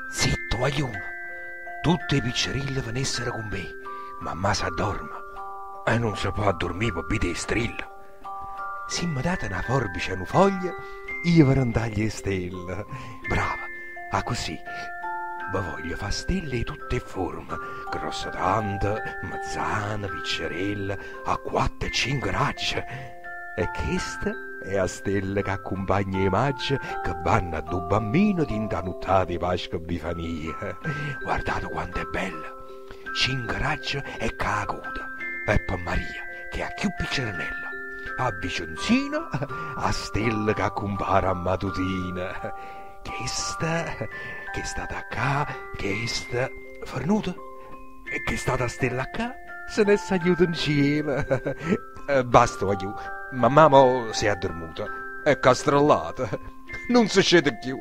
Zitto, guagliune! Tutt' 'e piccerille venessero cu me, mammà s'addorme e nun se po' addurmì pe via d' 'e strille. Si me date na forbice e nu foglio, io ve rentaglio 'e stelle. Brava! Accussì ve voglio fa stelle 'e tutt' 'e fforme, grosse tante, mezzane, piccerelle, a quatto e cinche ragge. E chesta è 'a stella che accumpagna 'e Magge che vanno add' 'o Bammino dint' 'a nuttata 'e Pasca Bifania. Guardate quanto è bella! Cinche ragge e cu 'a coda. E pe' Maria, ch'è 'a cchiù piccerenella. A Vicenzino, 'a stella che accumpare a matutina. Chesta, chest'ata ccà, chesta. Fernuta? E chest'ata stella ccà se n'è sagliuta 'ncielo. Basta, guagliù, mammà mo s'è addurmuta, è castrellata, nun se sceta cchiù.